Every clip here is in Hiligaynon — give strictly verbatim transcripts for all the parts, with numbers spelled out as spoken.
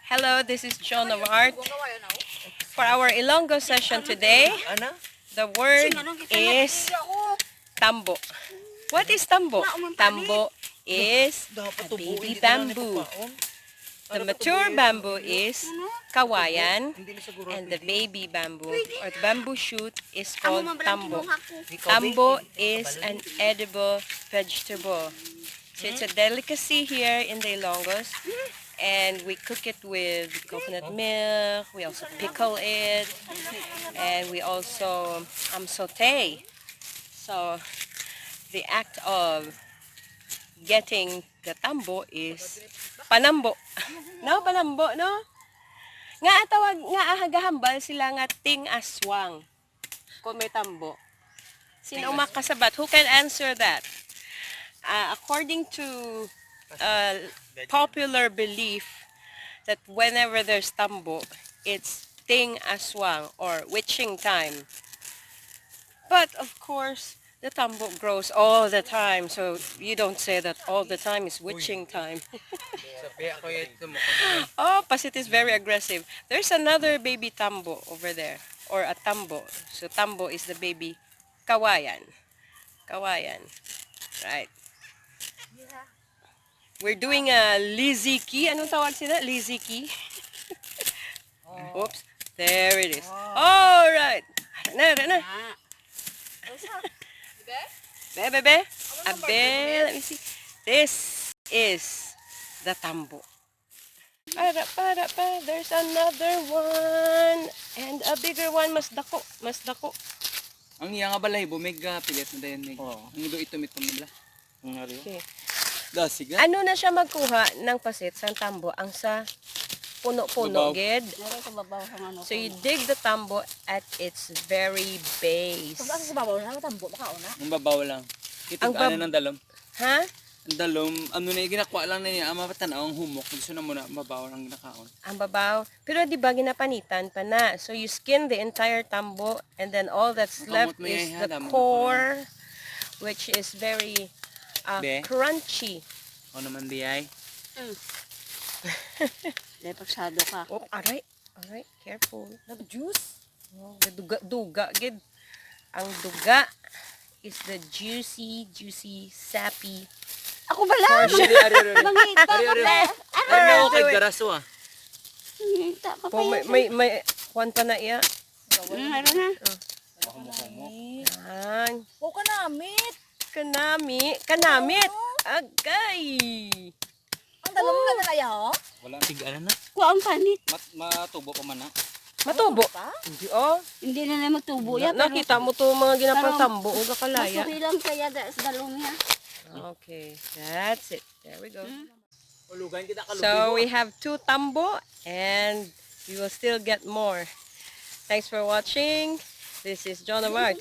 Hello, this is Joan of Arc. For our Ilonggo session today, the word is tambo. What is tambo? Tambo is a baby bamboo. The mature bamboo is kawayan, and the baby bamboo or the bamboo shoot is called tambo. Tambo is an edible vegetable. So it's a delicacy here in the Ilonggos, and we cook it with coconut milk. We also pickle it, and we also um, saute. So the act of getting the tambo is panambo. No, panambo, no? Nga tawag nga ahagahambal sila nga ting aswang. Kung may tambo. Sino ang makasabat? Who can answer that? Uh, according to uh, popular belief that whenever there's tambo, it's ting aswang or witching time. But of course, the tambo grows all the time, so you don't say that all the time is witching time. Oh, pasit is very aggressive. There's another baby tambo over there, or a tambo. So tambo is the baby kawayan. Kawayan. Right. We're doing a liziki. Anong tawag sila? Liziki. Oops. There it is. All right. Ara na, ara na. Be, be, be. Abe, let me see. This is the tambo. Para, para, pa. There's another one. And a bigger one. Mas dako. Mas dako. Ang iya nga balahibo, may gapilit na dayon, may. Oo. Ang ido ito, may tumibla. Ang nariyo. Okay. Da, sige. Ano na siya magkuha ng pasit sa tambo ang sa puno-puno Babaw. gid. Nari sa babaw sa ano. So you dig the tambo at its very base. Pag sa babaw na, matambo, makaon na. Ang babaw lang. Ang Kitag bab- ano ng dalom. Ha? Ang dalom, ano na yung ginakuha lang na niya, ang mapatanaw ang humok. Gusto na muna, ang babaw lang ginakaon. Ang babaw. Pero di ba ginapanitan pa na? So you skin the entire tambo and then all that's left Makamot mo yan, is ha? the Damo na core, which is very uh, Be? Crunchy. Ano naman, biyay? Dahil pagsado ka. Oh, aray. Aray, careful. Nag-juice? Oh, duga-duga gid. Ang duga is the juicy, juicy, sappy. Ako bala! Ari, ari, ari. Mangita Ari, ka ari. ba? Ari na ako kay Ari. Garaso ah. Mangita ka pa Oh, may, yan. may, may, kuwan pa na iya. Mm, ano na? Yan. O kanamit. Kanami, kanamit. Agay. Ang dalo mo na nalaya, ho? Walang tig ano na. Kuha ang panit. Mat matubo pa man na. Matubo. Pa? Hindi, oh. Hindi na na matubo Na- yan. Pero nakita mo to mga ginapang tambo o kakalaya. Masuhi lang kaya da, sa dalo niya. Okay, that's it. There we go. Hmm? Ulugan kita kalubi. So we have two tambo and we will still get more. Thanks for watching. This is John of Art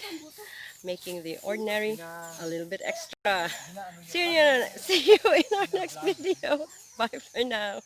making the ordinary a little bit extra. See you, see you in our next video. Bye for now.